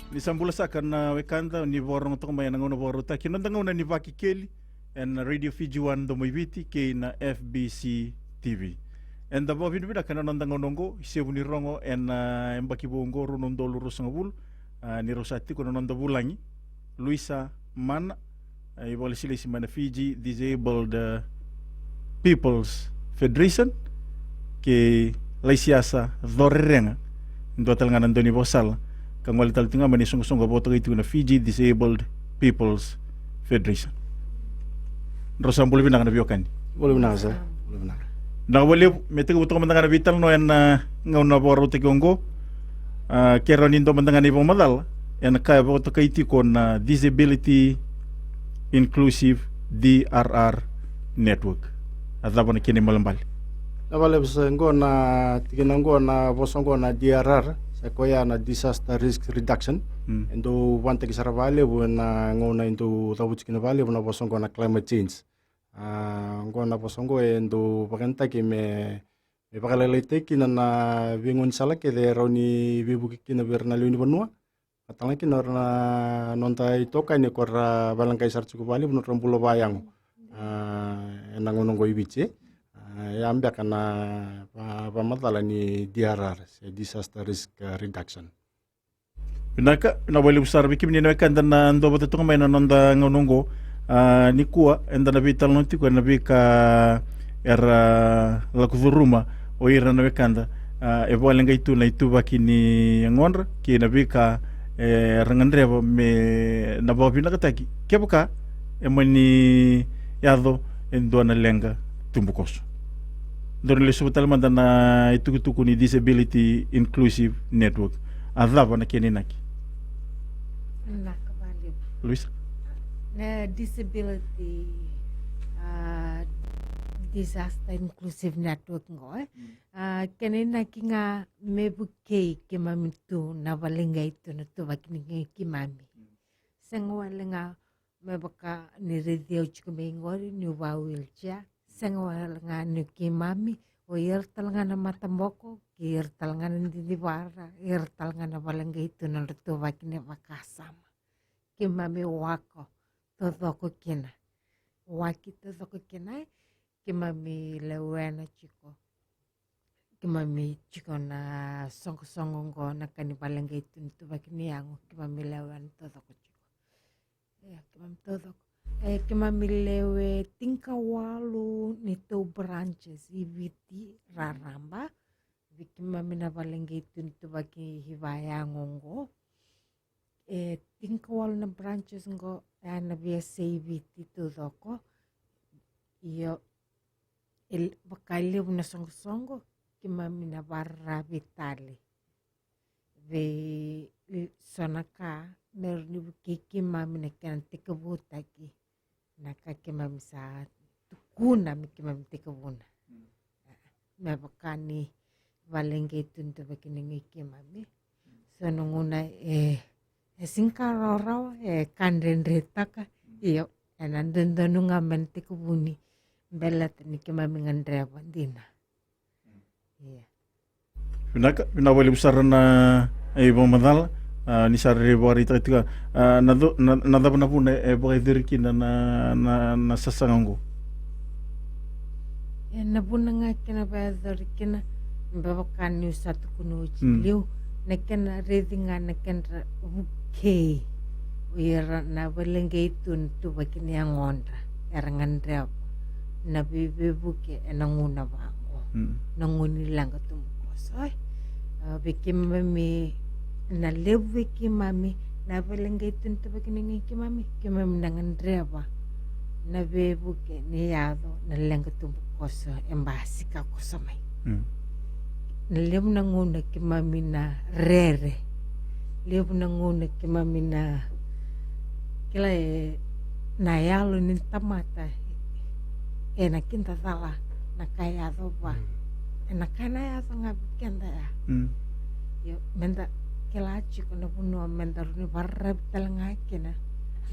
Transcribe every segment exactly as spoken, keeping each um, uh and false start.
Ni sa bula saka na wekada ni vakarorogo toka mai ena gauna vakarautaki, na noda gauna ni Vakekeli ena Radio Fiji One Domo i Viti kei na F B C T V. Eda vakavinavinaka ena noda gauna oqo, isevu ni rogo ena yabaki vou oqo, rua na udolu ruasagavulu, a, ni rau sa tiko na noda vulagi, Luisa Mana, e, ivakalesilesi mai na Fiji Disabled, e, People's Federation, kei Laisiasa Corerega, e dua tale ga na daunivakasala, ka gole tale tiko ga mai na isoqosoqo vakatokai tiko na Fiji Disabled People's Federation. Drau sa bula vinaka na veiwekani. Bula vinaka sara. Bula vinaka. Vinaka vakalevu, me tekivu toka mada ga na veitalanoa ena gauna vakarautaki oqo. A, ke rawa ni dua mada ga na ivakamacala ena ka e vakatokai tiko na Disability Inclusive, D R R Network. A cava na kena ibalebale? Vinaka vakalevu sara. Oqo na tikina oqo, na vosa oqo na D R R, sa koya na Disaster Risk Reduction. Mm. E dau vakayagataki sara vakalevu ena gauna e dau cavuti kina vakalevu na vosa oqo na climate change. A, oqo na vosa oqo e dau vakayagataki me, me vakalailaitaki kina na veigaunisala kece e rawa ni veivuke kina vei ira na lewe ni vanua, ka tale ga kina o ira na noda itokani ko ra vakaleqai sara tiko vakalevu na nodra bula vakayago, a, ena gauna oqo i Viti. A, ya beka na va-, vakamacala ni D R R, se Disaster Risk, a, Reduction. Vinaka, vinaka vakalevu sara vei kemuni na wekada na duavata toka mai na noda gauna oqo. A, nikua eda na veitalanoa tiko ena veika era lako curuma o ira na wekada, a, e vakaleqai tu na ituvaki ni yagodra kei na veika, e, era gadreva me na vakavinakataki kevaka e mani yaco e dua na leqa tubukoso. Daru na lesuva tale mada na itukutuku ni Disability Inclusive Network. A cava na kena inaki? Vinaka vakalevu. Luisa? Na Disability, a, Disaster Inclusive Network qo, e? Mm. A, kena inaki ga me vukei keimami tu na vakaleqai tu na ituvaki ni keimami. Mm. Sega wale ga me vaka ni raici au tiko mai qori niu vaka wheelchair, sega wale ga ni keimami, o ira tale ga na mataboko, kei ira tale ga na didivara, ira tale ga na vakaleqai tu na nodra ituvaki ni vakasama. Keimami wako taucoko kina. Waki taucoko kina, e? Keimami lewena tiko. Keimami tiko na soqosoqo qo na ka ni vakaleqai tu ni ituvaki ni yago, keimami lewena taucoko tiko. Ia, keimami taucoko. E, keimami lewe tinikawalu ni tou branches i Viti raraba. Vei keimami na vakaleqai tu ni ituvaki vakayago qo. E, tinikawalu na branches qo, e, na veiyasai Viti taucoko. Io, e, vakalevu na soqosoqo, keimami na vakararavi tale vei so na ka me rawa ni vukei keimami na kena tekivutaki na ka keimami sa tukuna me keimami tekivuna. Mm. Me vaka ni vakaleqai tu ni ituvaki ni keimami. So na gauna e, e sega ni ka rawarawa, e ka dredretaka. Mm. Io, ena dodonu ga me na tekivuna baleta ni keimami gadreva dina. Ia. Vinaka, vinaka vakalevu sara na, e, ivakamacala, a, ni sa rairai vakaraitaka tiko, a, na co-, na, na cava na vuna e vakayacori kina na, na, na sasaga oqo? E, na vuna ga kena vakayacori kina, me vaka niu sa tukuna oti, mm, liu, na kena raici ga na kedra vukei o ira na vakaleqai tu ni ituvaki ni yagodra, era gadreva na veiveivuke ena gauna vaqo. Mm. Na gauna ni leqa tubukoso, e. A, vei keimami, na levu vei keimami na vakaleqai tu ni ituvaki ni keimami, keimami na gadreva na veivuke ni yaco na leqa tubukoso e basika koso mai. Mm. Na levu na gauna keimami na rere. Levu na gauna keimami na kila, e, na yalo ni tamata ena kidacala na ka e yaco vua. Mm. Ena ka na yaco ga vei keda ya. Mm. Io, meda kila tiko na vanua meda rawa ni vakararavi tale ga kina,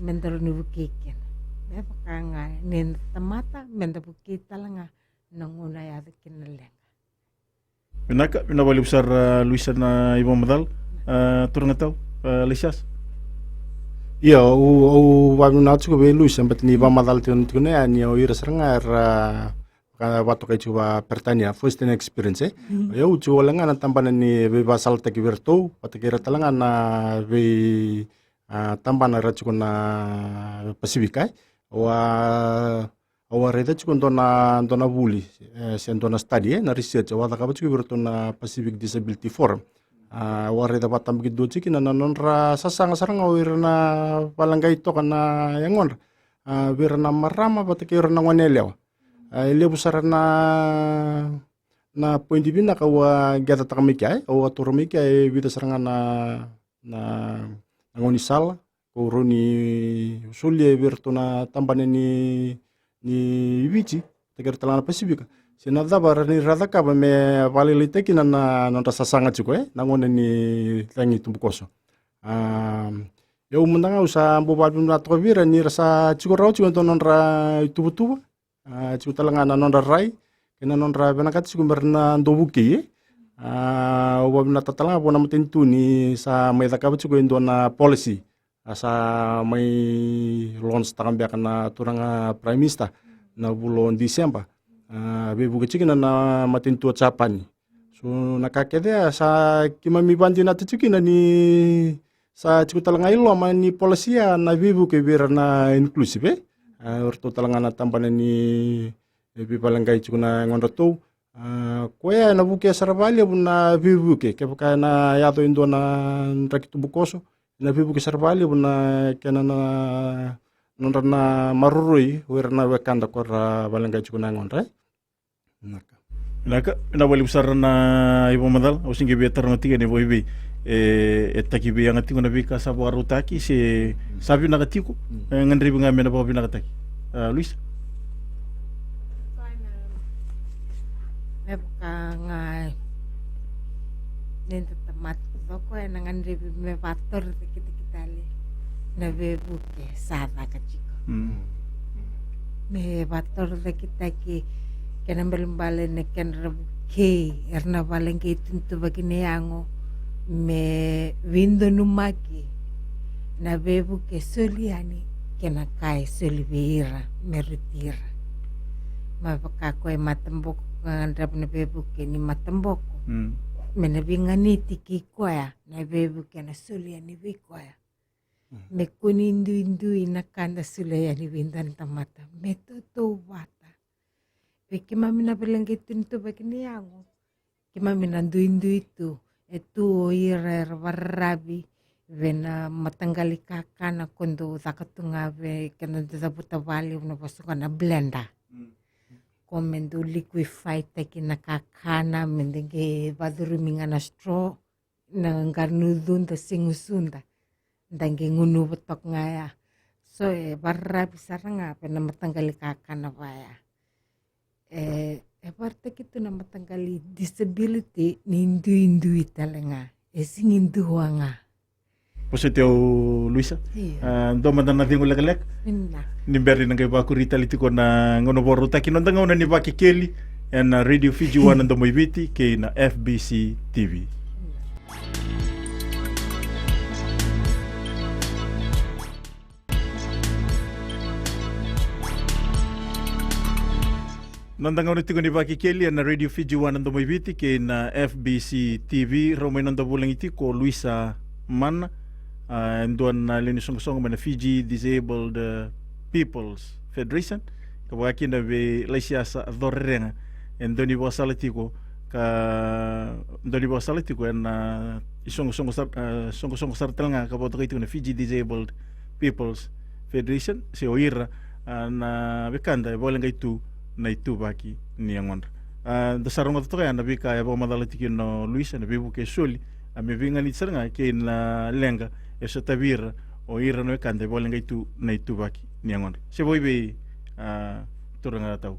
meda rawa ni vukei kina. Me vaka ga ni na tamata, meda vukei tale ga na gauna yaco kina na leqa. Vinaka, vinaka vakalevu sara, a, Luisa, na ivakamacala. A, turaga tau, Laisias? Ia, au vakavinavinaka tiko vei Luisa baleta ni vakamacala tiko na tikina ya ni o ira sara ga era vakatokai tiko vakaperitania, first hand experience, e. Au tiko wale ga na tabana ni veivakasalataki vei iratou vata kei ira tale ga na vei, a, tabana era tiko na Pasifika, e. Au a, au a raica tiko dua na, dua na vuli, e, se dua na study, e, na research au a cakava tiko vei iratou na Pacific Disability Forum. A, au a raica vakatabakidua tiko kina na nodra sasaga sara ga o ira na vakaleqai toka na yagodra, a, vei ira na marama vata kei ira na goneyalewa. A, e levu sara na, na poidi vinaka au a qecataka mai kea, e, au a taura mai kea e vica sara ga na, na, na gaunisala kau rawa ni solia vei iratou na tabana ni, ni Viti, vata kei ira tale ga na Pasifika. Se na cava era ni ra cakava me vakalailaitaki kina na, na nodra sasaga tiko, e, na gauna ni cagi tubukoso. A, au mada ga au sa bau vakavinavinaka toka vei ira ni ra sa tiko rawa tiko e dua na nodra ituvatuva, a, tiko tale ga na nodra rai kei na nodra vinakata tiko me ra na dau vukei, e. A, au vakavinavinaka tale ga vua na matanitu ni sa mai cakava tiko e dua na policy, a, sa mai launch taka beka na turaga Prime Minister na vula o December. A, veivuke tiko kina na matanitu o Japani. So na ka kece ya sa keimami vakadinata tiko kina ni sa tiko tale ga i loma ni policy ya na veivuke vei ira na inclusive, e. A, o iratou tale ga na tabana ni veivaleqai tiko na yagodratou. A, koya ena vukea sara vakalevu na veivuke kevaka ena yaco e dua na draki tubukoso, ena veivuke sara vakalevu na kena na nodra na maroroi o ira na wekada ko ra vakaleqai tiko na yagodra, e. Vinaka. Vinaka, vinaka vakalevu sara na ivakamacala. Au se qai via taroga tiko na ivaivei, e, e taki vei yaga tiko na veika sa vakarautaki se sa vinaka tiko, e, gadrevi ga me na vakavinakataki. A, Luisa? Me vaka ga ni da tamata taucoko ena gadrevi me vakatorocaketaki tale na veivuke sa caka tiko. Me vakatorocaketaki kena balebale na kedra vukei era na vakaleqai tunituvaki ni yago me veidonumaki na veivuke e soli yani kei na ka e soli vei ira me rauti ira. Me vaka ko e mataboko ka gadreva na veivuke ni mataboko, me na veiganiti kei koya na veivuke na soli yani vei koya. Me kua ni duidui na ka da solia yani vei dua na tamata, me tautauvata. Vei keimami na vakaleqai tunituvaki ni yago, keimami na duidui tu, e tu o ira era vakararavi vei na mataqali kakana ko dau caka tu ga vei keda dau cavuta vakalevu na vosa ko na blender. Ko me dau liquify taki na kakana me da qai vakacurumi ga na straw, na qara ni ucuda se gusuda, da qai gunuva toka ga ya. So e vakararavi sara ga vei na mataqali kakana vaya. E, e vakaraitaki tu na mataqali disability ni duidui tale ga, e sega ni dua ga. Vosoti au, Luisa. Io. A, dua mada na cegu lekaleka. Ni bera ni na qai vakuri tale tiko na gauna vakarautaki, noda gauna ni Vakekeli ena Radio Fiji One na Domo i Viti kei na F B C T V. Noda gauna tiko ni Vakekeli ena Radio Fiji One na Domo i Viti kei na F B C T V. Rau mai noda vulagi tiko o Luisa Mana, a, e dua na lewe ni soqosoqo mai na Fiji Disabled, e, Peoples Federation, ka vaka kina vei Laisiasa Corerega, e dua ni vakasala tiko ka dua ni vakasala tiko ena isoqosoqo sara, e, soqosoqo sara tale ga ka vakatokai tiko na Fiji Disabled Peoples Federation, se o ira, a, na wekada e vakaleqai tu na ituvaki ni yagodra. A, da sa rogoca toka ya na veika e vakamacala tiko kina o Luisa, na veivuke e soli, a, me veiganiti sara ga kei na leqa e sotavi ira o ira na wekada e vakaleqai tu na ituvaki ni yagodra. Se vakaevei, a, turaga Tau?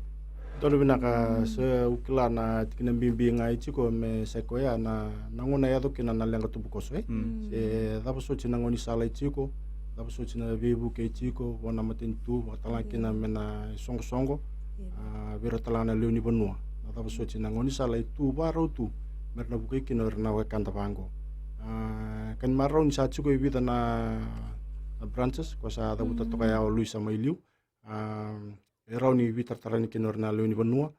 Donu vinaka, se au kila na tikina bibi ga e tiko me sa i koya na, na gauna e yaco kina na leqa tubukoso, e? Se cava soti na gaunisala e tiko, cava soti na veivuke e tiko vua na matanitu, vakatalega kina me na isoqosoqo, a, vei ira talega na lewe ni vanua. Na cava soti na gaunisala e tu vakarau tu me ra na vukei kina o ira na wekada vaqo. A, kena marau ni sa tiko e vica na, na branches ko sa cavuta toka ya o Luisa mai liu. A, e rawa ni veitaratara yani kina o ira na lewe ni vanua.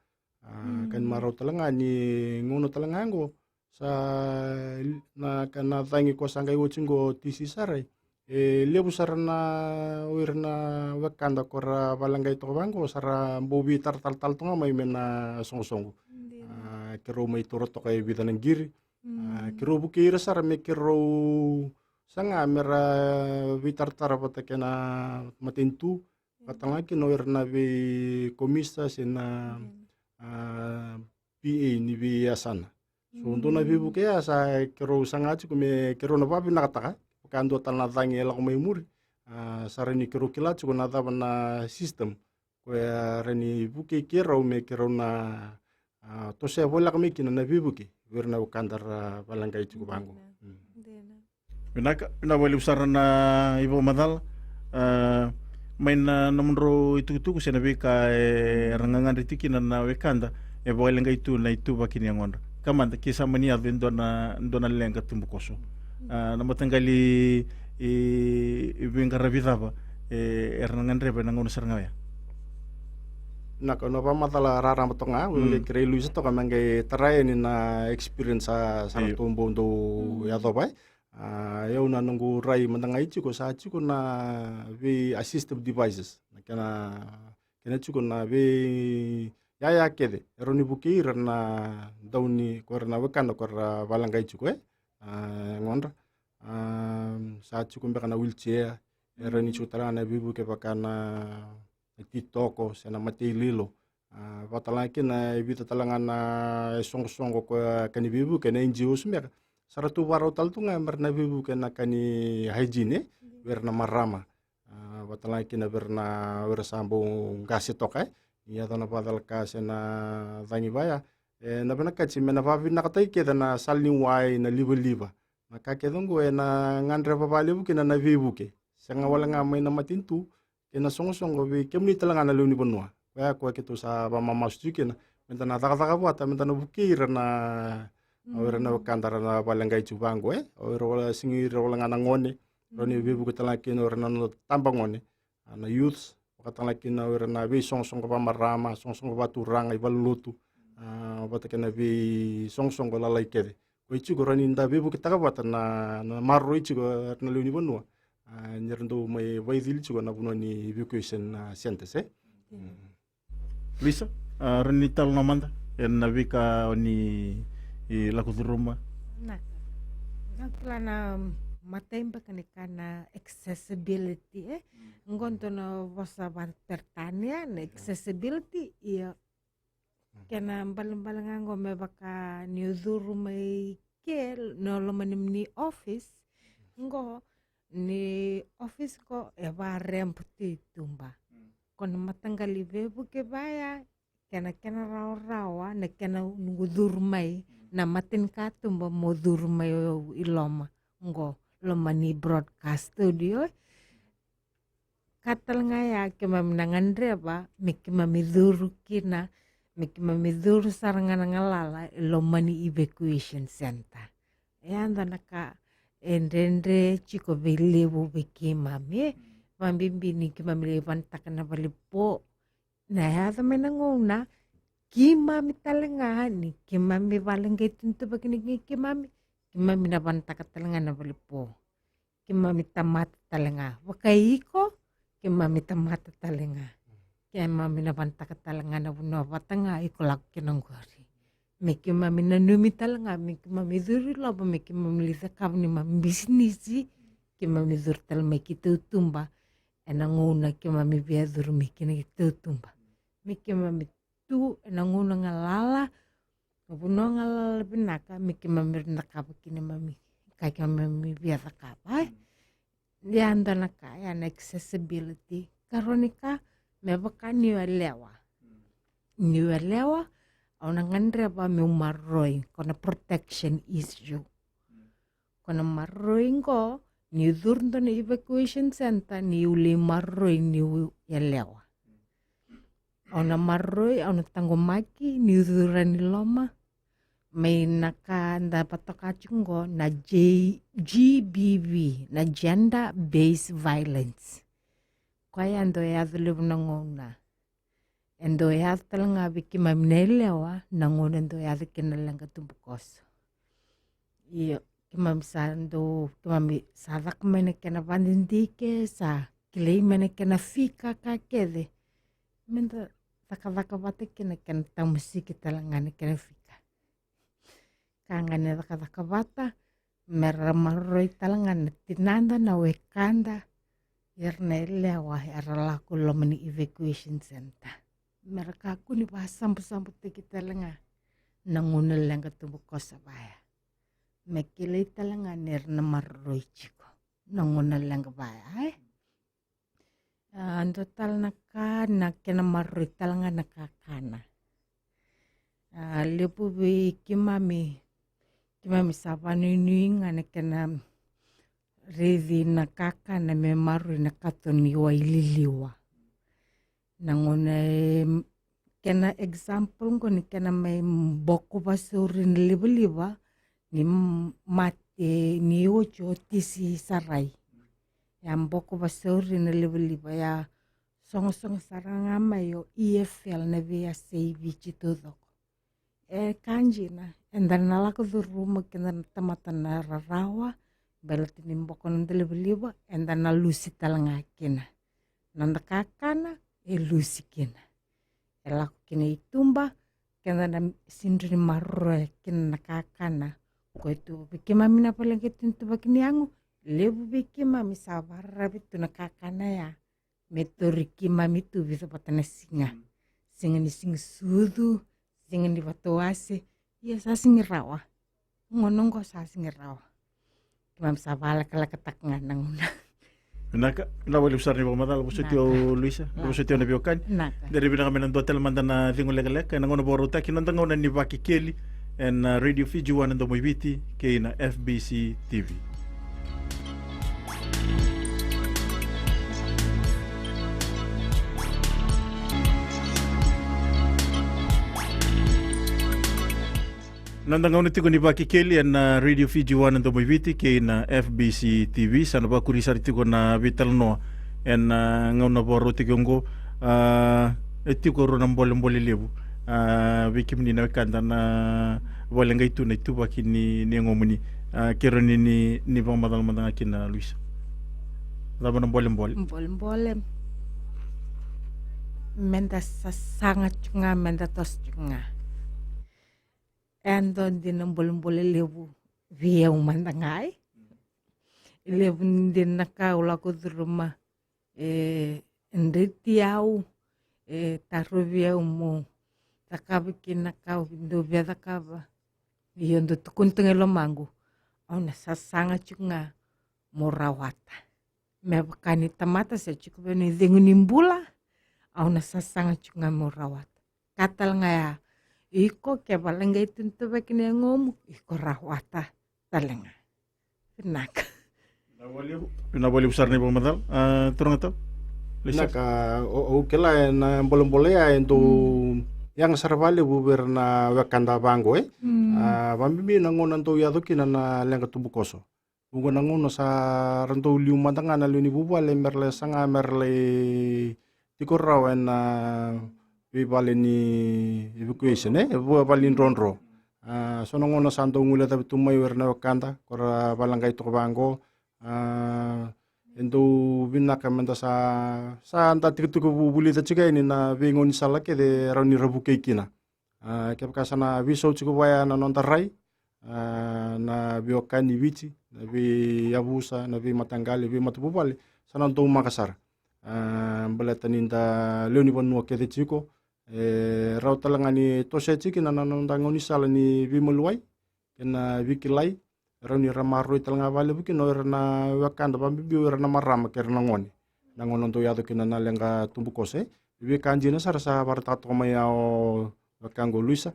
A, kena marau tale ga ni gauna tale ga oqo, sa na, ka na cagi ko sa qai oti oqo, T C, sara e levu sara na, o ira na wekada ko ra valeqai toka vaqo, sa ra bau veitaratara tale toka ga mai me na soqosoqo. A, keirau mai taura toka e vica na qiri. A, keirau vukei ira sara me keirau saga me ra veitaratara vata kei na matanitu, vata ga kina o ira na vei komista se na, a, P A ni veiyasana. So dua na veivuke ya sa keirau saga tiko me keirau na vavinakataka, vaka dua tale na cagi e lako mai muri. A, sa rawa ni keirau kila tiko na cava na system ko e rawa ni vukei keirau me keirau na, a, tosoya voleka mai kina na veivuke vei ira na wekada ra valeqai tiko vaqo. Vinaka, vinaka vakalevu sara na ivakamacala. A, mai na nomudrau itukutuku se na veika era gagadre tiko kina na wekada, e vakaleqai tu na ituvaki ni yagodra. Ka mada, ke sa mani yaco e dua na, dua na leqa tubukoso, a, na mataqali i, i veiqaravi cava e, era na gadreva ena gauna sara ga oya? Vinaka, na vakamacala raraba toka ga, au na qai kerei Luisa toka me qai tara yani na experience sa, sa ratou bau dau yacova. A, au na noqu rai mada ga i tiko, sa tiko na vei assistive devices, na kena, kena tiko na vei yaya kece e rawa ni vukei ira na dauni ko ira na wekada ko ra valeqai tiko, e, a, yagodra. A, sa tiko beka na wheelchair, e rawa ni tiko tale ga na veivuke vaka na, na titoko se na matailoilo. A, vaka tale ga kina e vica tale ga na isoqosoqo ko, a, ka ni veivuke na N G Os beka, sa ratou vakarau tale tu ga me ra na veivuke na ka ni hygiene, e, vei ira na marama. A, vaka tale ga kina vei ira na, o ira sa bau qase toka, e, ni yaco na vakacalaka se na cagi vaya. E na vinakati me na vavinakataki kece na sala ni wai, na livaliva. Na ka kece oqo e na gadreva vakalevu kina na veivuke, sega wale ga mai na matanitu kei na soqosoqo, vei kemuni tale ga na lewe ni vanua. Koya, koya keitou sa vakamamasu tiko kina, me da na cakacaka vata, me da na vukei ira na, o ira na wekada ra na valeqai tiko vaqo, e, o ira wale, sega ni ira wale ga na gone, rawa ni veivuke tale ga kina o ira na noda tabagone, a, na youths, vaka tale ga kina o ira na veisoqosoqo vakamarama, soqosoqo vakaturaga, ivalenilotu, a, vata kei na veisoqosoqo lalai kece. Ko i tiko rawa ni da veivuketaka vata na, na maroroi tiko era na lewe ni vanua. A, ni ra dau mai vakaicili tiko na vanua ni evacuation, a, centers, e? Luisa, a, rawa ni talanoa mada ena veika o ni, i, lako curuma? Na, na kila na matai beka ni ka na accessibility, e? Qo dua na vosa vakaperitania na accessibility, ia kena balebale ga qo me vaka ni o curu mai ke, ni o loma ni, ni office qo, ni office qo e vakaramp tu i tuba. Ko na mataqali veivuke vaya, kena, kena rawarawa na kena noqu curu mai na matanikatuba mo curu mai o i loma qo, loma ni broadcast studio. Ka tale ga ya keimami na gadreva me keimami curu kina, me keimami curu sara ga na galala e loma ni evacuation center. E a dua na ka e dredre tiko vei levu vei keimami, e. Vakabibi ni keimami lai vanataka na valepo, na yaco mai na gauna keimami tale ga, ni keimami valeqai tunituvaki ni keimami, keimami na vanataka tale ga na valepo. Keimami tamata tale ga. Vaka iko, keimami tamata tale ga. Keimami na vanataka tale ga na vanua vata ga iko lako kina qori. Me keimami nanumi tale ga me keimami curu i loma, me keimami lai cakava neimami bisinisi, keimami curu tale mai ki tautuba. Ena gauna keimami via curu mai kina ki tautuba, me keimami tu ena gauna galala, na vanua galala vinaka, me keimami rawa ni cakava kina neimami ka keimami via cakava, e? Ia dua na ka ya na accessibility. Karua ni ka, me vaka niu yalewa. Niu yalewa, au na gadreva meu maroroi, ko na protection issue. Ko na maroroi qo, niu curu dua na evacuation center, niu lai maroroi niu yalewa. Au na maroroi, au na taqomaki niu curu yani loma. Mai na ka da vatoka tiko qo na J-, G B V, na gender based violence. Koya e dau yaco levu na gauna. E dau yaco tale ga vei keimami na yalewa na gauna e dau yaco kina na leqa tubukoso. Io, keimami sa dau, keimami sa caka mai na kena vadidike, sa kilai mai na kena fika ka kece. Meda cakacaka vata kina kena tamusiki tale ga na kena fika. Ka ga ni cakacaka vata, mera maroroi tale ga na tinada, na wekada, ira na yalewa era lako loma ni evacuation center. Mera kakua ni vasabusabutaki tale ga na gauna leqa tubukoso vaya. Me kilai tale ga ni ra na maroroi tiko na gauna leqa vaya, e? A, dua tale na ka, na kena maroroi tale ga na kakana. A, levu vei keimami, keimami sa vanuinui ga na kena raici na kakana me maroroi na kato ni wai liliwa. Na gauna e, kena example qo ni kena mai boko vasauri na livaliva ni m-, mate ni oti o Tisi Sarai. Ya boko vasauri na livaliva, ya sogosogo sara ga mai o E F L na veiyasai Viti taucoko. E ka dina, eda na lako curuma kina na tamata na rarawa, baleta ni boko na noda livaliva, eda na lusi tale ga kina. Noda kakana e lusi kina. E lako kina i tuba, keda na sega ni maroroya kina na kakana. Koya tu vei keimami na vale qai tunituvaki ni yago, levu vei keimami sa vakararavi tu na kakana ya me tauri keimami tu vica vata na siga. Siga ni siga sucu, siga ni vatawase, ia sa sega ni rawa. Gauna qo sa sega ni rawa. Keimami sa vakalekalekataka ga na gauna. Vinaka, vinaka vakalevu sara ni vakamacala, vosoti au Luisa, vosoti au na veiwekani. Vinaka. Dere vinaka mai na dua tale mada na cegu lekaleka ena gauna vakarautaki, na noda gauna ni Vakekeli ena, a, Radio Fiji One na Domo i Viti kei na F B C T V. Na noda gauna tiko ni Vakekeli ena, a, Radio Fiji One na Domo i Viti kei na F B C T V, sa na vakuri sara tiko na veitalanoa ena, a, gauna vakarautaki oqo, a, e tiko e rua na bolebole levu, a, vei kemuni na wekada na vale qai tu na ituvaki ni, ni yagomuni, a, kerea ni, ni, ni vakamacala mada ga kina Luisa. Cava na bolebole? Bolebole. Meda sasaga tiko ga, meda toso tiko ga. E dua dina na bolebole levu vei au mada ga, e. E levu dina na ka au lako curuma, e, e dreti au, e tarovi au mo cakava kina na ka au dau via cakava. Ia au dau tukuna tu ga e lomaqu, au na sasaga tiko ga mo rawata. Me vaka ni tamata se tiko vei na icegu ni bula, au na sasaga tiko ga mo rawata. Ka tale ga ya, iko ke vale qai tunituvaki na yagomu, iko rawata tale ga. Vinaka. Vinaka vakalevu, vinaka vakalevu sara na ivakamacala. A, turaga tau? Vinaka, o, o kila e na bolebole ya e dau yaga sara vakalevu vei ira na wekada vaqo, e? Mm. A, vabibi na gauna dau yaco kina na leqa tubukoso. Vuqa na gauna sa ra dau liu mada ga na lewe ni vuvale me ra lai saga me ra lai tiko rawa ena veivale ni evacuation, e, veivale ni drodro. A, so na gauna sa dau guilecavi tu mai o ira na wekada ko ra vale qai toka vaqo. A, e dau vinaka meda sa, sa da tikotiko vu-, vulica tiko yani na veigaunisala kece e rawa ni ra vukei kina. A, kevaka sa na veisau tiko vaya na noda rai, a, na veiwekani Viti, na veiyavusa, na veimataqali, veimatavuvale, sa na daumaka sara. A, baleta ni da lewe ni vanua kece tiko, e rawa tale ga ni toso tiko kina na, na noda gaunisala ni veimaliwai kei na veikilai, e rawa ni ra maroroi tale ga vakalevu kina o ira na wekada, vabibi o ira na marama kei ira na gone. Na gauna dau yaco kina na leqa tubukoso, e. Veika dina sara sa vakaraitaka toka mai ya o wekaqu o Luisa.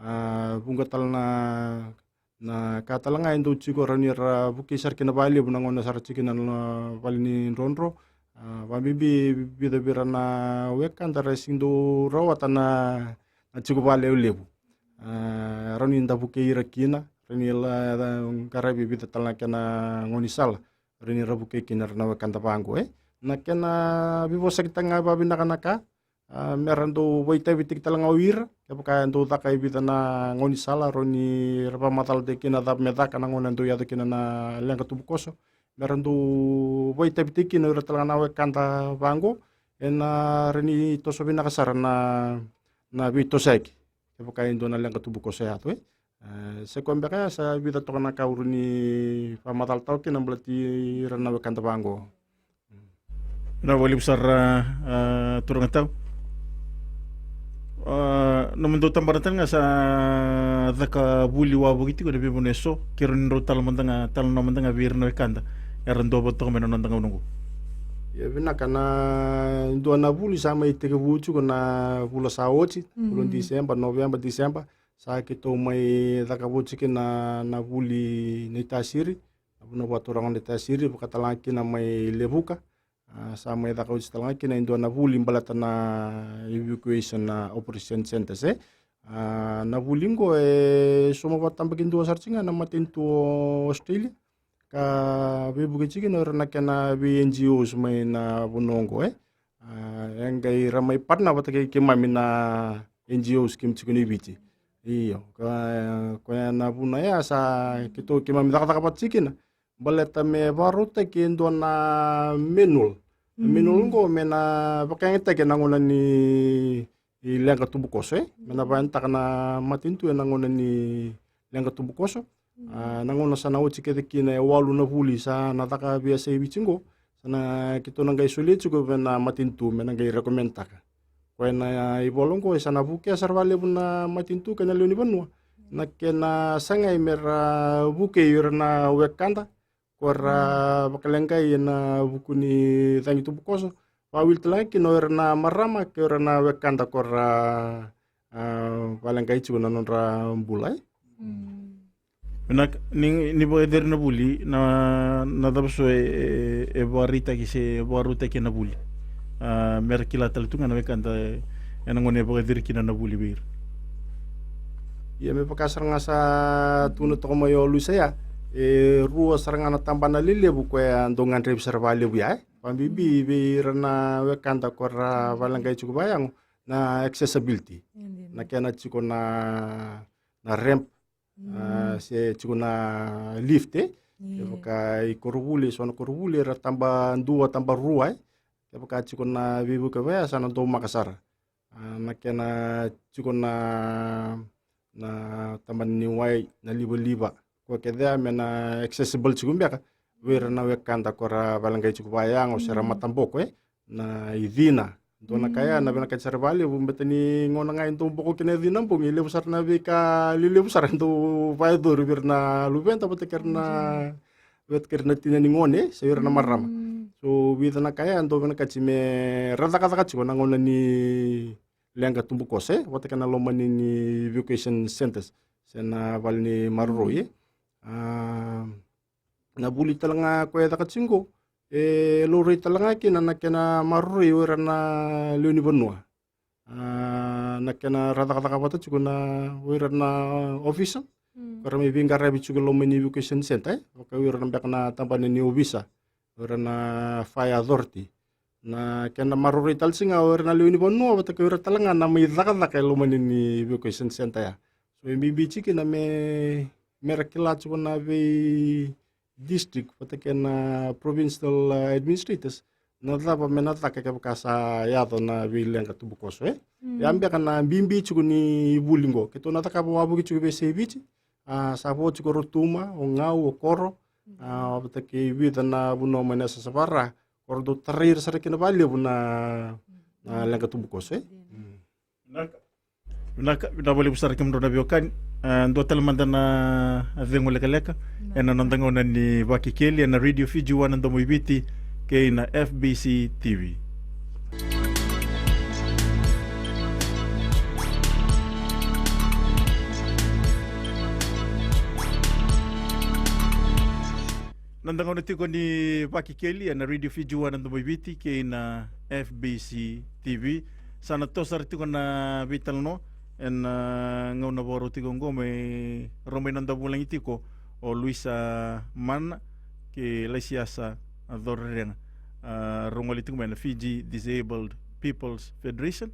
A, vuqa tale na, na ka tale ga e dau tiko, rawa ni ra vukei sara kina vakalevu na gauna sa ra tiko kina na vale ni drodro. A, vabibi vica vei ira na wekada ra sega ni dau rawata na, na tiko vakalewe levu. A, rawa ni da vukei ira kina, rawa ni la, la qaravi e vica tale na kena gaunisala, rawa ni ra vukei kina ira na wekada vaqo, e. Na kena veivosakitaka ga vakavinaka na ka, a, me ra dau vakaitavitaki tale ga o ira, kevaka e dau caka e vica na gaunisala, rawa ni ra vakamacalataki kina cava me caka na gauna e dau yaco kina na leqa tubukoso, me ra dau vakaitavitaki kina o ira tale ga na wekada vaqo, ena rawa ni toso vinaka sara na, na veitosoyaki kevaka e dua na leqa tubukoso e yaco, e. E, se koya beka ya sa vica toka na ka au rawa ni vakamacalataka kina baleti ira na wekada vaqo. Vinaka vakalevu sara, a, turaga tau. A, nomudou tabana tale ga sa caka vuli wavoki tiko ena veivanua eso, keirau ni drau tala mada ga, talanoa mada ga vei ira na wekada era duavata toka mai na noda gauna oqo. Ia vinaka, na dua na vuli sa mai tekivu tiko na vula sa oti, vula o Diseba, Noveba, Diseba. Sa keitou mai cakava oti kina na vuli Naitasiri, na vanua vakaturaga o Naitasiri, vakatalega kina mai Levuka. A, sa mai caka oti talega kina e dua na vuli baleta na evacuation, na operation centres, e. A, na vuli oqo e sauma vakatabakidua sara tiko ga na matanitu o Australia, ka veivuke tiko kina o ira na kena vei N G Os mai na vanua oqo, e. A, e qai ra mai partner vata kei keimami na N G Os keimami tiko ni Viti. Io, ka, koya na vuna ya sa keitou keimami cakacaka vata tiko kina baleta me vakarautaki e dua na manual. Na manual oqo me na vakayagataki ena gauna ni leqa tubukoso, e. Me na vakayagataka na matanitu ena gauna ni leqa tubukoso. A, na gauna sa na oti kece kina e walu na vuli sa na caka veiyasai Viti oqo, sa na keitou na qai solia tiko vei na matanitu me na qai recommendtaka. Koya na ivola oqo e sa na vukea sara vakalevu na matanitu kei na lewe ni vanua na kena sagai me ra vukei ira na wekada ko ra vakaleqai ena vuku ni cagi tubukoso. Vakawili talega kina o ira na marama kei ira na wekada ko ra, a, vakaleqai tiko na nodra bula, e. Vinaka, ni, ni vakayacori na vuli, na, na cava so e, e, e vakaraitaki se vakarautaki ena vuli, a, me ra kila tale tu ga na wekada, e, ena gauna e vakayacori kina na vuli vei ira? Ia me vaka sara ga sa tukuna toka mai o Luisa ya, e rua sara ga na tabana lelevu koya dau gadrevi sara vakalevu ya, e. Vakabibi vei ira na wekada ko ra vakaleqai tiko vakayago, na accessibility. Na kena tiko na, na ramp, a, se tiko na lift, e. Kevaka i koronivuli, so na koronivuli era taba dua, taba rua, e. Kevaka tiko na veivuke vaya sa na daumaka sara. A, na kena tiko na, na tabana ni wai, na livaliva, ko kece ya me na accessible tiko beka vei ira na wekada ko ra vakaleqai tiko vakayago se ra mataboko, e. Na icina, dua na ka ya na vinakati sara vakalevu, beta ni gauna ga e dau boko kina icina bogi, e levu sara na veika lelevu sara e dau vakayacori vei ira na luveda vata kei ira na vata kei ira na tina ni gone se ira na marama. So vica na ka ya dau vinakati me ra cakacaka tiko na gauna ni leqa tubukoso, e, vata kei na loma ni, ni evacuation centres se na vale ni maroroi, e. A, na vuli talega koya e caka tiko, e laurai talega kina na kena maroroi o ira na lewe ni vanua. A, na kena ra cakacaka vata tiko na o ira na official ko ra mai veiqaravi tiko loma ni evacuation centre, e, vaka o ira na beka na tabana ni ovisa, o ira na fire authority. Na kena maroroi tale tiko ga o ira na lewe ni vanua vata kei ira talega na mai cakacaka e loma ni, ni evacuation centre ya. So e bibi tiko kina me, me ra kila tiko na vei district vata kei na provincial, a, administrators na cava me na caka kevaka sa yaco na veileqa tubukoso, e. Ya beka na bibi tiko ni vuli qo keitou na cakava wavoki tiko vei Save Viti. A, sa vo tiko o Rotuma, o Gau, o Koro, a, vata kei vica na vanua mai na yasayasa vaka-Ra, ko ra dau tarai ira sara kina vakalevu na, na leqa tubukoso, e. Vinaka, vinaka, vinaka vakalevu sara kemudrau na veiwekani. A, dua tale mada na cegu lekaleka ena noda gauna ni Vakekeli ena Radio Fiji One, na Domo i Viti, kei na F B C T V. Na noda gauna tiko ni Vakekeli ena Radio Fiji One, na Domo i Viti, kei na F B C T V. Sa na toso sara tiko na veitalanoa ena gauna vakarau tiko oqo mai rau mai noda vulagi tiko o Luisa Mana kei Laisiasa Corerega. A, rau gole tiko mai na Fiji Disabled People's Federation,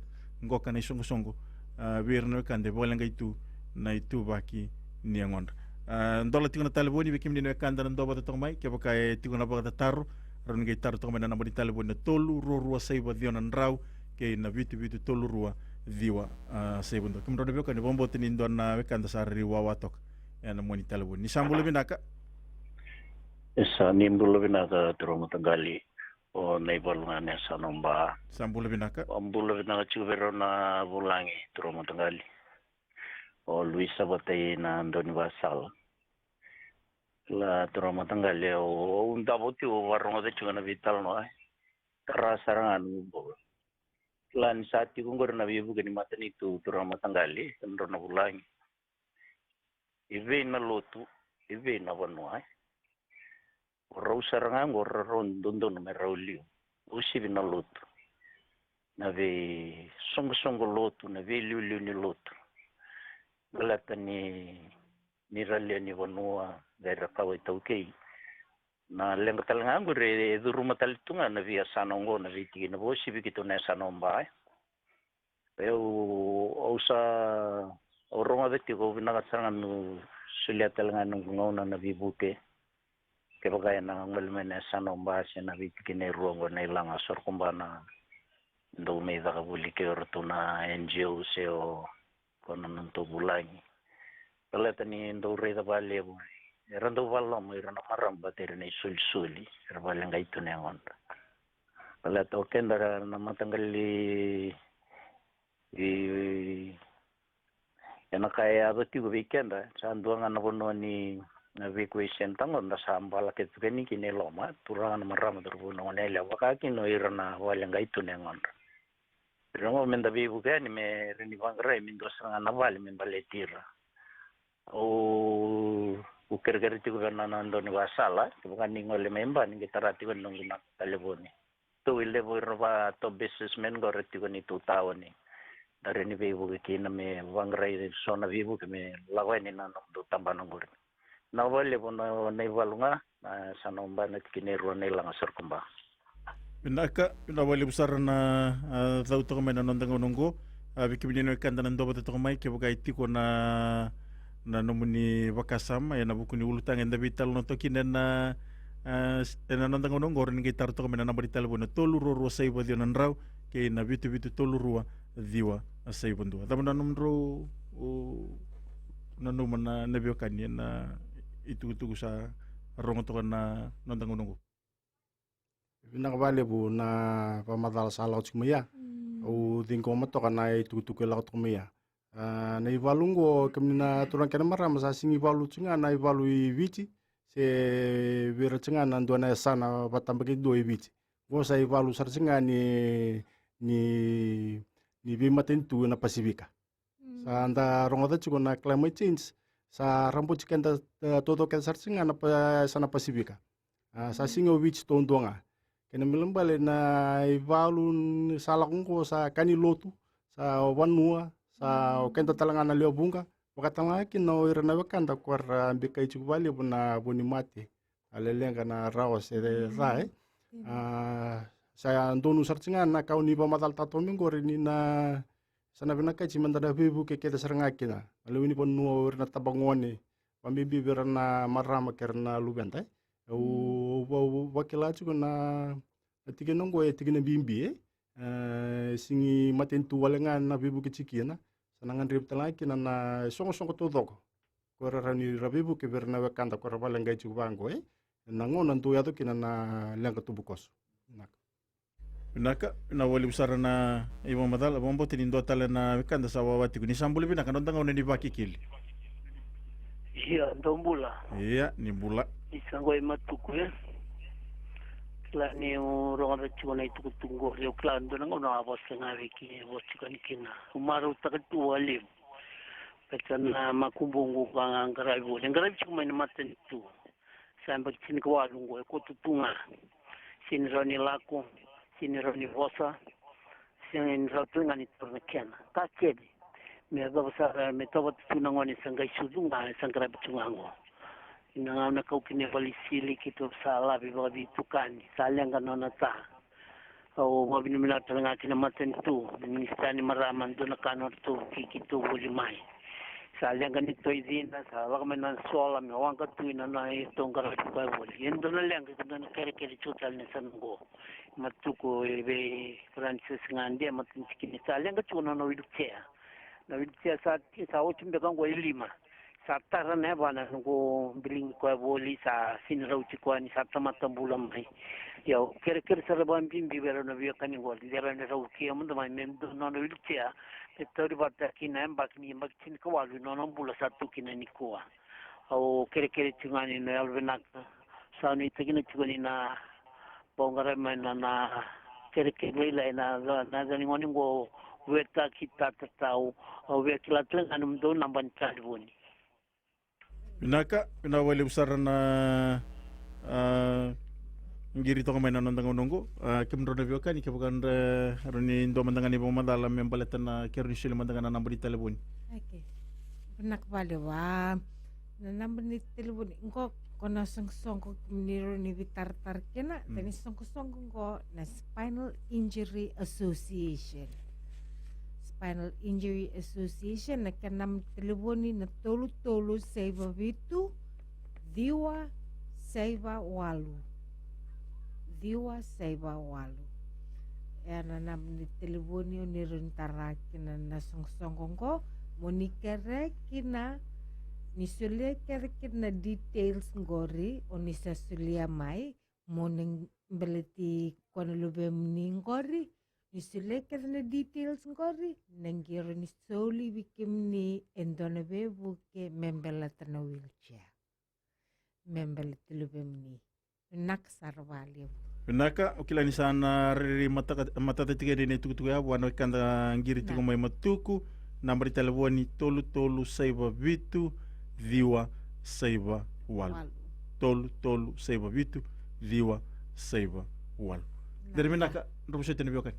qoka na isoqosoqo, a, vei ira na wekada e vakaleqai tu na ituvaki ni yagodra. A, dola tiko na talevoni vei kemuni na wekada na dua vata toka mai, kevaka e tiko na vakatataro, rau ni qai taro toka mai na naba ni talevoni na tolu rua rua saiva ciwa na drau kei na vitu vitu tolu rua ciwa, a, saiva dua. Kemudrau na veiwekani, vakabauta ni dua na wekada sa rui wawa toka ena mua ni talevoni. Ni sa bula vinaka. E sa ni bula vinaka turaga mataqali. O Naivalu ga na yasana o Ba. Sa bula vinaka. O bula vinaka tiko vei rau na vulagi turaga mataqali. O Luisa vata i na doni vasala. La turaga mataqali, au davo tiko, au varogoca tiko na veitalanoa. Tara sara ga na ubo. La ni sa tiko qori na veivuke ni matanitu turaga mataqali, kemudrau na vulagi. I vei na lotu, i vei na vanua, e? O rau sara ga qo ra rau dodonu me rau liu. Uasivi na lotu, na veisoqosoqo lotu, na veiliuliu ni lotu. Baleta ni, ni ra lewe ni vanua, qai ra kawa iTaukei. Na leqa tale ga qori e curuma tale tu ga na veiyasana oqo, na veitikina, vakauasivi keitou na yasana o Ba, e. Au, au sa, au rogoca tiko, au vinakata sara ga meu solia tale ga noqu gauna na veivuke. Kevaka ena gole mai na yasana o Ba se na veitikina e rua oqo, na ilaga Sorokoba, na dou mai caka voli kei iratou na N G O se o koya na nodatou vulagi. Baleta ni dou raica vakalevu, era dau vakaloloma ira na marama vata ira na isolisoli, era vakaleqai tu na yagodra. Baleta o keda na mataqali, i, ena ka e yaco tiko vei keda, sa dua ga na vanua ni na veiwekani, sa da sa bala kece tu kina i loma, turaga na marama, turaga na goneyalewa, vaka kina o ira na vakaleqai tu na yagodra. Ira qo meda veivuke yani me rawa ni vaqarai me dua sara ga na vale me baleti ira. Au, au kerekere tiko vei na, na dau ni vasala, kevaka ni gole mai Ba ni qai tara tiko na noqu na talevoni. Tou i levu ira va tou businessman qo era tiko ni tou taoni. Da rawa ni veivuke kina me vaqarai so na veivuke me lako yani na nomudou tabana qori. Na vakalevu na, na ivalu ga, na sa na Ba na tikina e rua na ilaga Sorokoba. Vinaka, vinaka vakalevu sara na, a, cau toka mai na noda gauna oqo. A, vei kemuni na wekada na dua vata toka mai, kevaka e tiko na, na nomuni vakasama ena vuku ni ulutaga eda veitalanoa toka kina ena, a, s-, ena noda gauna oqo, ni qai taro toka mai na naba ni talevoni na tolu rua rua saiva ciwa na drau kei na vitu vitu tolu rua ciwa saiva dua. Cava na nomudrau, o, nanuma na, na veiwekani ena itukutuku sa rogo toka na noda gauna oqo? Vinaka vakalevu na vakamacala sa lako tiko mai ya. Mm. Au ciqoma toka na itukutuku e lako toka mai ya. A, na ivalu oqo, kemuni na turaga kei na marama, sa sega ni valu tiko ga na ivalu i Viti, se vei ira tiko ga na dua na yasana vakatabakidua i Viti. Oqo sa ivalu sara tiko ga ni, ni, ni veimatanitu ena Pasifika. Mm. Sa da rogoca tiko na climate change, sa raboti keda, e, taucoko kece sara tiko ga na pa-, yasana Pasifika. A, sa sega ni o Viti taudua ga. Kena ibalebale na ivalu ni sa lako oqo sa ka ni lotu, sa o vanua, sa o keda tale ga na lewe vuqa, vaka tale ga kina o ira na wekada ko ra bikai tiko vakalevu na vo ni mate, a, leqa na rawa se ca, e. Mm. A, sa donu sara tiko ga na ka o ni vakamacalataka toka mai qori ni na, sa na vinakati meda na veivuke kece sara ga kina na lewe ni vanua, o ira na tabagone, vakabibi vei ira na marama kei ira na luveda, e. Au, mm, au va-, au vakila tiko na, na tikina oqo e tikina bibi, e. E, sega ni matanitu wale ga na veivuke tiko kina. Sa na gadrevi tale ga kina na isoqosoqo taucoko ko ra rawa ni ra veivuke vei ira na wekada ko ra vakaleqai tiko vaqo, e. Na gauna dau yaco kina na leqa tubukoso. Vinaka. Vinaka, vinaka vakalevu sara na ivakamacala. Vakabauta ni dua tale na wekada sa wawa tiko. Ni sa bula vinaka, noda gauna ni Vakekeli. Ia, dou bula. Ia, ni bula. Ni sa qoi Matuku, e. Kila niu rogoca tiko na itukutuku qori, au kila dua na gauna a vosa ga vei kemuni, vosa tiko yani kina. Au marautaka tu vakalevu. Baleta na makubuqu vaqaravi voli, qaravi tiko mai na matanitu. Sa yabaki tinikawalu oqo e koto tu ga. Sega ni rawa ni lako, sega ni rawa ni vosa, sega ni rawa tu ga ni taura na kena. Ka kece. Me yacova sara me tovata tu na gone sa qai sucu ga, sa qaravi tu ga qo. Ina gauna kau kina e valenisili keitou sa lavi vakaveitukani, sa leqa nona ta. Au vakavinavinaka tale ga kina matanitu, na minisita ni marama, dua na ka nodratou kei keitou voli mai. Sa leqa ni toicina, sa lako mai na sola me waqa tu ina nona iratou qaravi koya voli. E dua na leqa, e dua na kerekere tiko tale na yasana qo. Matuku e vei Francis Gade, matanitu kina, sa leqa tiko nona wheelchair. Na wheelchair sa, sa oti beka qo e lima. Sa tara na yavana noqu biligi koya voli, sa sega ni rauti koya ni sa tamata bula mai. Ia au kerekere sara vakabibi vei rau na veiwekani qori, de rau ni rauti kea mada mai me dua nona wheelchair me tauri vata kina yabaki, ni yabaki tinikawalu nona bula sa tu kina nikua. Au kerekere tiko ga ni na yalovinaka. Sa nuitaki na tiko ni na bau qaravi mai na, na kerekere lailai na, na, na yacani gone qo, Vetaki Tatatau, au via kila tale ga nomudou naba ni talevoni. Vinaka, vinaka vakalevu sara na, a, qiri toka mai na noda gauna qo. A, kemudrau na veiwekani, kevaka dra, drau ni dua mada ga na ivakamacala me baleta na, kedrau ni solia mada ga na naba ni talevoni. Okay. Vinaka vakalevu. A, na naba ni talevoni qo, ko na soqosoqo kemuni drau ni veitaratara kina, mm, na soqosoqo qo na Spinal Injury Association. Spinal Injury Association, na kena naba ni talevoni na tolu tolu saiva vitu, ciwa saiva walu. Ciwa saiva walu. E na naba ni talevoni o ni rawa ni tara kina na soqosoqo qo, mo ni kerea kina, ni solia kece kina na details qori o ni sa solia mai, mo ni baleti koya na luvemuni qori, ni solia kece na details qori, na qai rawa ni soli vei kemuni e dua na veivuke me baleta na wheelchair. Me baleti luvemuni. Vinaka sara vakalevu. Vinaka, au kila ni sa na rairai mataka, matata tiko yani na itukutuku ya vua na wekada qiri tiko mai Matuku. Naba ni talevoni tolu tolu saiva vitu, ciwa saiva walu. Walu. Tolu tolu saiva vitu, ciwa saiva walu. Vinaka. Dere vinaka, drau vosoti na veiwekani.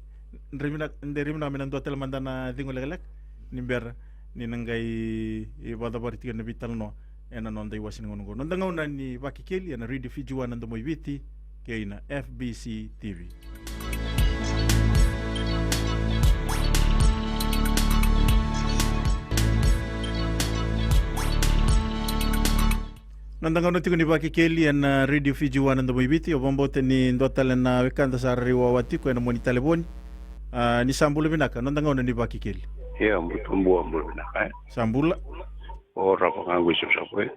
Dere vinaka, dere vinaka me na dua tale mada na cegu lekaleka ni bera ni na qai vakacavari tiko na veitalanoa ena noda iwase ni gauna oqo. Noda gauna ni Vakekeli ena Radio Fiji One, na Domo i Viti, kei na F B C T V. Noda gauna tiko ni Vakekeli ena Radio Fiji One, na Domo i Viti. Au vakabauta ni dua tale na wekada sa rairai wawa tiko ena mua ni talevoni. A, ni sa bula vinaka, noda gauna ni Vakekeli. Ia, bula, bula, bula vinaka, e? Sa bula. O Rava ga qo i Savusavu, e?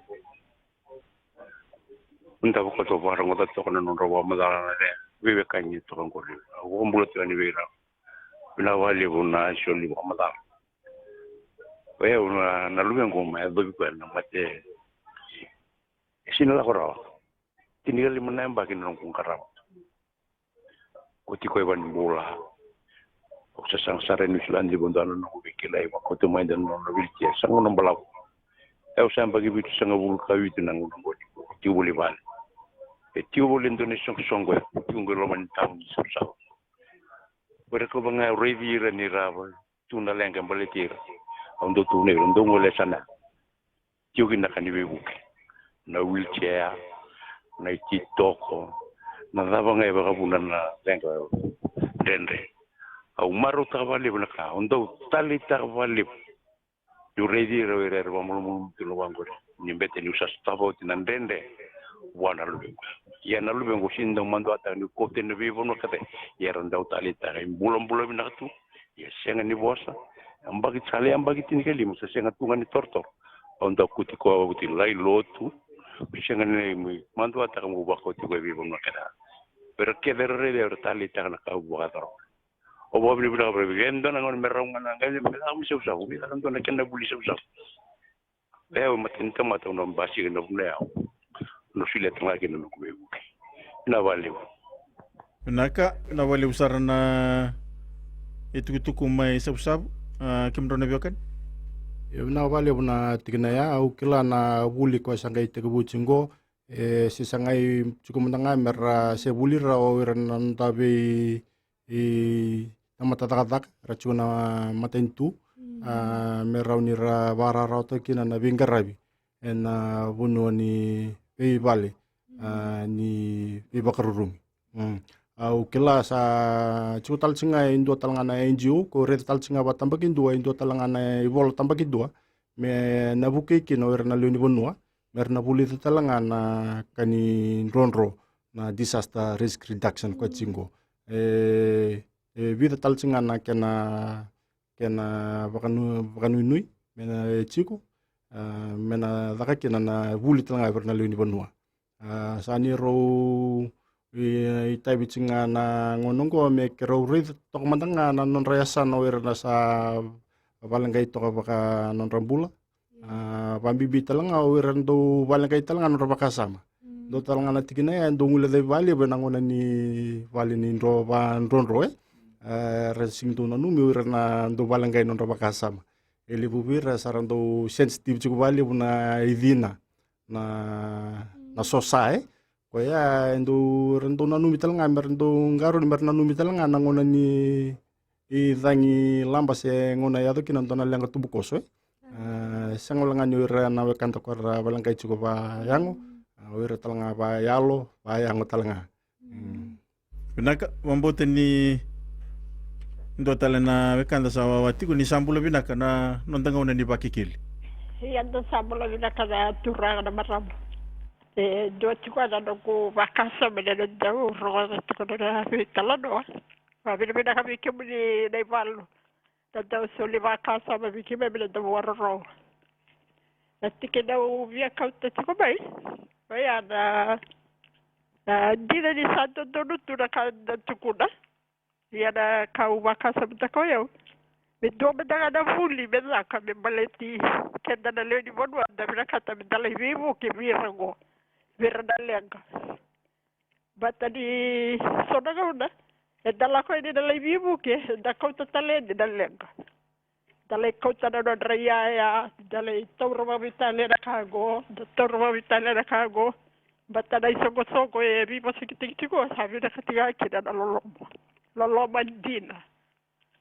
Au dau vakatoka, vakarogoca toka na nodrau vakamacala na veiwekani toka qori. Au vakabula toka yani vei rau. Vinaka vakalevu na isau ni vakamacala. O yau na, na luvequ mai yacovi koya na mate. E sega ni lako rawa. Tinikalima na yabaki na noqu qarava. Oti koya i Valenibula. Au sasaga sara e Niusiladi, levu dua na noqu veikilai, vakauta mai dua na nona wheelchair, sa gauna balavu. Au sa yabaki vitusagavulu ka vitu na gauna qori, tiko voli vale. E tiko voli e dua na isoqosoqo, e tiko qo i loma ni tauni Savusavu. Au raica ga, au raici ira ni ra tu na leqa e baleti ira. Au dau tukuna vei ira, dou gole e yasana. Tiko kina na ka ni veivuke, na wheelchair, na ititoko, na cava ga e vakavuna na leqa dredre. Au marautaka vakalevu na ka, au dau taleitaka vakalevu. Niu raici ira o ira era vakamalumalumu tu na vaqori, ni bete niu sa sotava oti na dredre vua na luvequ. Ia na luvequ sega ni dau maduataka niu kauta na veivanua kece, ia era dau taleitaka, e bulabula vinaka tu. Ia sega ni vosa. Yabaki, sa lai yabaki tinikalima, sa sega tu ga ni torotoro. Au dau kauti koya, au kauti lai lotu. Sega ni maduataka meu vakauti koya veivanua kece. Era kece era raica, era taleitaka na ka au vakayacora. Au vakavinavinaka vakalevu. E dua na gauna me rawa ga na qai me lako mai Savusavu, me lako dua na kena vuli Savusavu. E, au matai ni tamata, au na basika na vanua ya, au na solia tale ga kina na noqu veivuke. Vinaka vakalevu. Vinaka, vinaka vakalevu sara na itukutuku mai Savusavu. A, kemudrau na veiwekani? Io, vinaka vakalevu na tikina ya. Au kila na vuli koya sa qai tekivu oti qo, e se sa qai tiko mada ga me ra se vuli ira o ira na noda vei, i tamata cakacaka, ra tiko na matanitu. a, me rawa ni ra vakararawataka kina na veiqaravi ena vanua ni veivale, a, ni veivakarurumi. Mm. Au kila sa tiko tale tiko ga e dua tale ga na N G O, ko raica tale tiko ga vakatabakidua, e dua tale ga na ivola tabakidua me na vukei kina o ira na lewe ni vanua me ra na vulica tale ga na ka ni drodro, na disaster risk reduction, koya tiko. E, e vica tale tiko ga na kena, kena vakanu-, vakanuinui me na e tiko, a, me na caka kina na vuli tale ga vei ira na lewe ni vanua. A, sa ni rau i, itavi tiko ga na gauna oqo me keirau raica toka mada ga na nodra yasana o ira na sa valeqai toka vaka nodra bula. A, vabibi tale ga o ira dau valeqai tale ga nodra vakasama. Dau tale ga na tikina ya e dau guilecavi vakalevu ena gauna ni vale ni dro, vadrodro, e. A, ra sigi dau nanumi o ira na dau valeqai nodra vakasama. E levu vei ira sa ra dau sensitive tiko vakalevu na icina, na, na sosa, e. Koya e dau, ra dau nanumi tale ga me ra dau qarauni me ra nanumi tale ga na gauna ni icagi laba se gauna e yaco kina dua na leqa tubukoso, e. A, sega wale ga ni o ira na wekada ko ra valeqai tiko vayago, a, o ira tale ga vayalo, vayago tale ga. Mm. Vinaka, vakabauta ni dua tale na wekada sa wawa tiko. Ni sa bula vinaka na noda gauna ni Vakekeli. Ia, da sa bula vinaka na turaga, na marama. E dua tiko na noqu vakasama na dau rogoca tiko na veitalanoa. Vakavinavinaka vei kemuni na ivalu na dau soli vakasama vei keimami na dau vakarorogo. Na tikina au via kauta tiko mai, oya na, na dina ni sa dodonu tu na ka na tukuna. Ia na ka au vakasamataka o yau, me dua mada ga na vuli me caka me baleti keda na lewe ni vanua, da vinakata me da lai veivuke vei ira oqo, vei ira na leqa. Baleta ni so na gauna eda lako yani na lai veivuke, da kauta tale yani na leqa. Da lai kauta na nodra iyaya, da lai taura vakaveitalia na ka oqo, da taura vakaveitalia na ka oqo. Baleta na isoqosoqo e veivosakitaki tiko, sa vinakati ga kina na loloma. Loloma dina.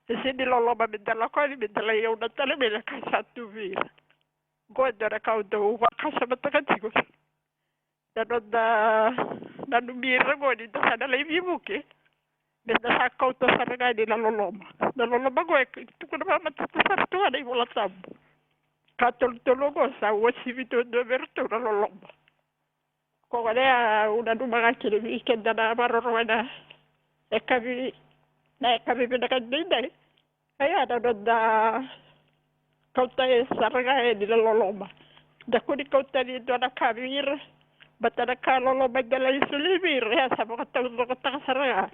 E sega ni loloma me da lako yani me da lai yauna tale mai na ka sa tu vei ira. Oqo e dua na ka au dau vakasamataka tiko. Na noda nanumi ira oqo ni da sa na lai veivuke, me da sa kauta sara ga yani na loloma. Na loloma oqo e tukuna vakamatata sara tu ga na iVola Tabu. Ka tolutolu oqo sa uasivi duadua vei iratou na loloma. Ko gona ya au nanuma ga kina vei keda na vakarorogo ena yakavi, na yakavi vinaka daidai. Ia na noda kauta e sara ga yani na loloma. Da kua ni kauta ni dua na ka vei ira, baleta na ka loloma da lai soli vei ira, ia sa vakataucokotaka sara ga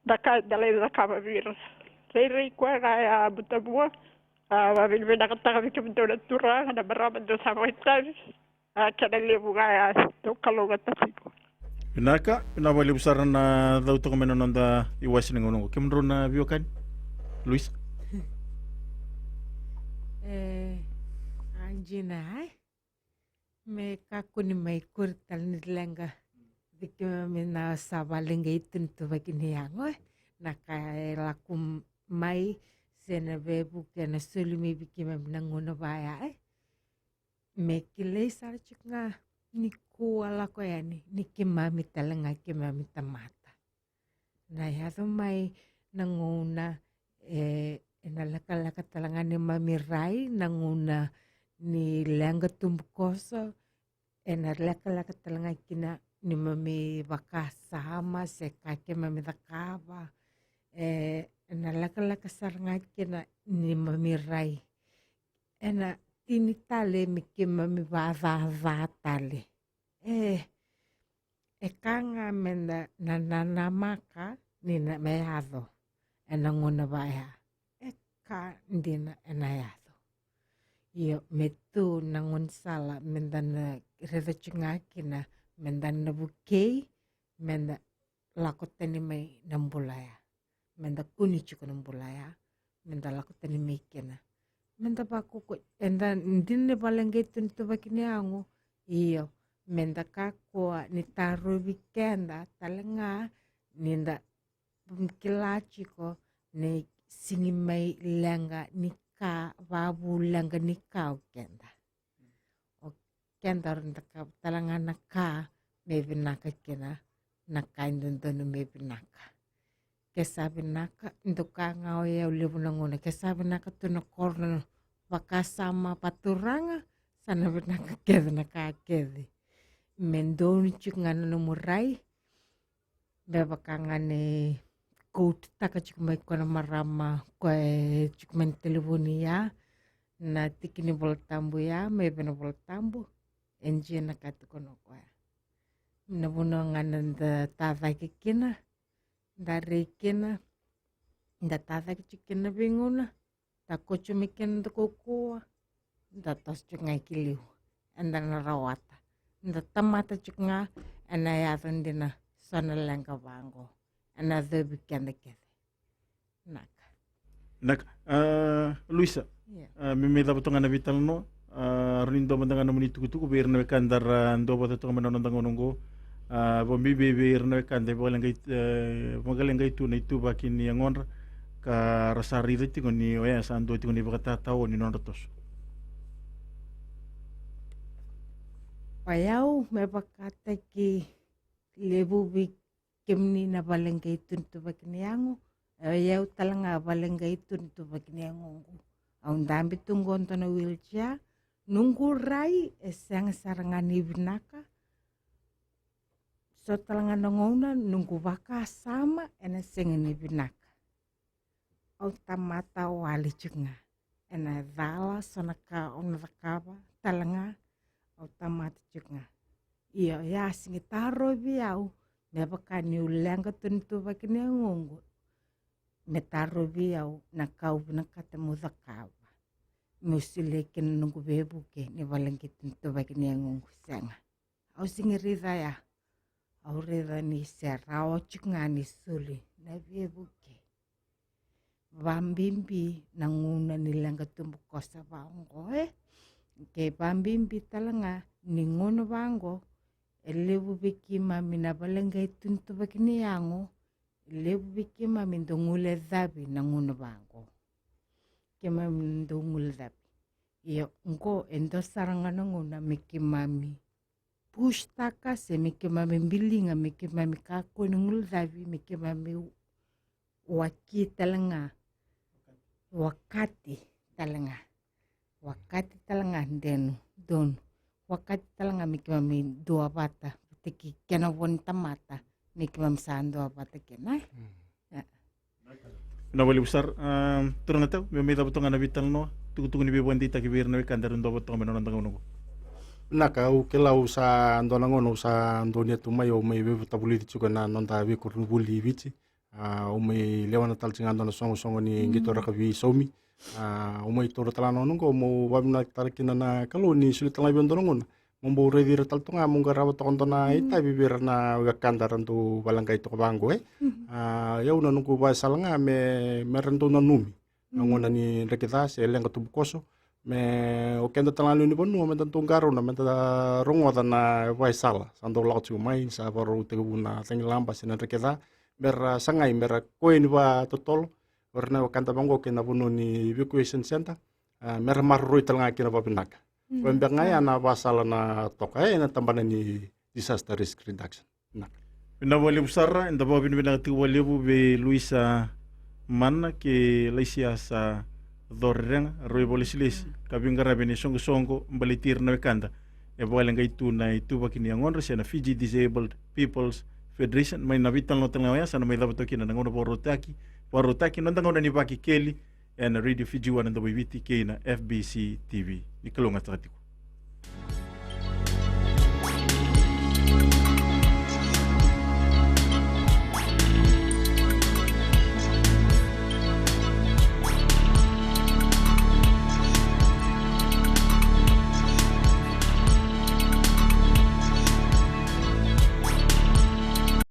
na ka da lai cakava vei ira. Rairai koya ga ya, Butabua. A, vakavinavinakataka vei kemudou na turaga, na marama dou sa vakaitavi. A, kena levu ga ya, dou kalougata tiko. Vinaka, vinaka vakalevu sara na cau toka mai na noda iwase ni gauna oqo. Kemudrau na veiwekani, Luisa? E, a, Jina, ai. Me kakua ni mai kuri tale ni leqa vei keimami na sa valeqai tu ni tuvaki ni yago, e. Na ka e lako mai, se na veivuke na soli mai vei keimami na gauna vaya, e. Me kilai sara tiko ga nikua lako yani ni keimami tale ga keimami tamata. Na yaco mai na gauna, e, ena lekaleka tale ga neimami rai, na gauna ni leqa tubukoso, ena lekaleka tale ga kina neimami vakasama se ka keimami cakava, e, ena lekaleka sara ga kina neimami rai. Ena tini tale me keimami vakacaca tale. E, e ka ga me da na nanamaka ni na me yaco ena gauna vaya. E ka dina ena yaco. Io, me tu na gaunisala me da na raica tiko ga kina me da na vukei, me da lako tani mai na bula ya. Me da kune tiko na bula ya, me da lako tani mai kina. Me da vakoko, eda dina ni valeqai tu ni tuvaki ni yago. Io, me da kakua ni tarovi keda tale ga ni da kila tiko ni sigi mai leqa ni ka, vavu leqa ni ka o keda. O keda eda cakava tale ga na ka me vinaka kina, na ka e dodonu me vinaka. Ke sa vinaka, dou ka ga o yau levu na gauna, ke sa vinaka tu na koro, na vakasama vakaturaga, sa na vinaka kece na ka kece. Me donu tiko ga na nomu rai, me vaka ga ni kauta tiko mai ko na marama ko e tiko mai na telefoni ya, na tiki ni Vola Tabu ya, me vei na Vola Tabu, e jia na ka tukuna o koya. Na vanua ga na da tacake kina, da rei kina, da tacake tiko kina veigauna, da koto mai kina da kaukaua, da toso tiko ga ki liu. Eda na rawata, da tamata tiko ga, ena yaco dina so na leqa vaqo, ena yacovi keda kece. Naka. Naka. A, Luisa. Ia. A, me mai cava toka ga na veitalanoa. A, rawa ni dua mada ga nomuni tukutuku vei ira na wekada ra dua vata toka mai na noda gauna oqo. A, vakabibi vei ira na wekada e vakaleqai, e, vakaleqai tu na ituvaki ni yagodra, ka ra sa raica tiko ni oya sa dua tiko ni vakatatao ni nodra toso. O yau me vakataki levu vei kemuni na vakaleqai tu ni tuvaki ni yago, o yau tale ga vakaleqai tu ni tuvaki ni yagoqu. Au dabe tu qo dua na wheelchair, noqu rai e sega sara ga ni vinaka. So tale ga na gauna noqu vakasama ena sega ni vinaka. Au tamata wale tiko ga. Ena cala so na ka au na cakava tale ga, au tamata tiko ga. Ia, ia sega ni tarovi au me vaka niu leqa tu ni tuvaki ni yagoqu, me tarovi au na ka au vinakata meu cakava, meu solia kina na noqu veivuke ni vakaleqai tu ni tuvaki ni yagoqu. Sega. Au sega ni raica ya. Au raica ni se rawa tiko ga ni soli na veivuke. Vakabibi na gauna ni leqa tubukoso vaqo, e? Ke vakabibi tale ga ni gauna vaqo, e levu vei keimami na vakaleqai tu ni tuvaki ni yago, e levu vei keimami dau guilecavi na gauna vaqo. Keimami dau guilecavi. Ia, qo e dua sara ga na gauna me keimami pushtaka, se me keimami biliga, me keimami kakua ni guilecavi, me keimami waki tale ga, wakati tale ga, wakati tale ga, denu, donu, wakati tale ga me keimami dua vata vata kei kena vo ni tamata, me keimami sa dua vata kina. Mm. E. Vinaka vakalevu sara, a, turaga tau, me mai cava toka ga na veitalanoa, tukutuku ni veivakadeitaki vei ira na wekada era dua vata toka mai na noda gauna oqo. Vinaka, au kila au sa dua na gauna au sa donuya tu mai, au mai veivakavulici tiko ena noda veikoronivuli e Viti. A, au mai lewena tale tiko ga dua na soqosoqo ni qito rakavi saumi. A, au mai taura tale ga na gauna oqo meu vakavinavinaka tale kina na Kalou ni soli tale ga vei au dua na gauna meu bau raici ira tale toka ga meu qarava toka dua na itavi vei ira na wekada ra dau vakaleqai toka vaqo, e. A, o yau na noqu vakasala ga me, me ra dau nanumi na gauna ni draki ca se leqa tubukoso, me o keda tale ga lewe ni vanua me da dau qarauna, me da rogoca na vakasala sa dau lako tiko mai, sa vakarau tekivu na cagilaba se na draki ca, me ra sagai me ra koya ni vakatotolo o ira na wekada vaqo kei na vanua ni evacuation centre, a, me ra maroroi tale ga kina vakavinaka. Mm. Koya beka ga ya na vakasala na toka, e, ena tabana ni disaster risk reduction. Vinaka. Vinaka vakalevu sara, eda vakavinavinaka tiko vakalevu vei Luisa Mana kei Laisiasa Corerega, rau ivakalesilesi ka veiqaravi ena isoqosoqo baleti ira na wekada e vakaleqai tu na ituvaki ni yagodra se na Fiji Disabled People's Federation. Mai na veitalanoa tale ga oya sa na mai cava toka kina na gauna vakarautaki, vakarautaki noda gauna ni Vakekeli ena Radio Fiji One na Domo i Viti kei na F B C T V. Ni kalougata tiko.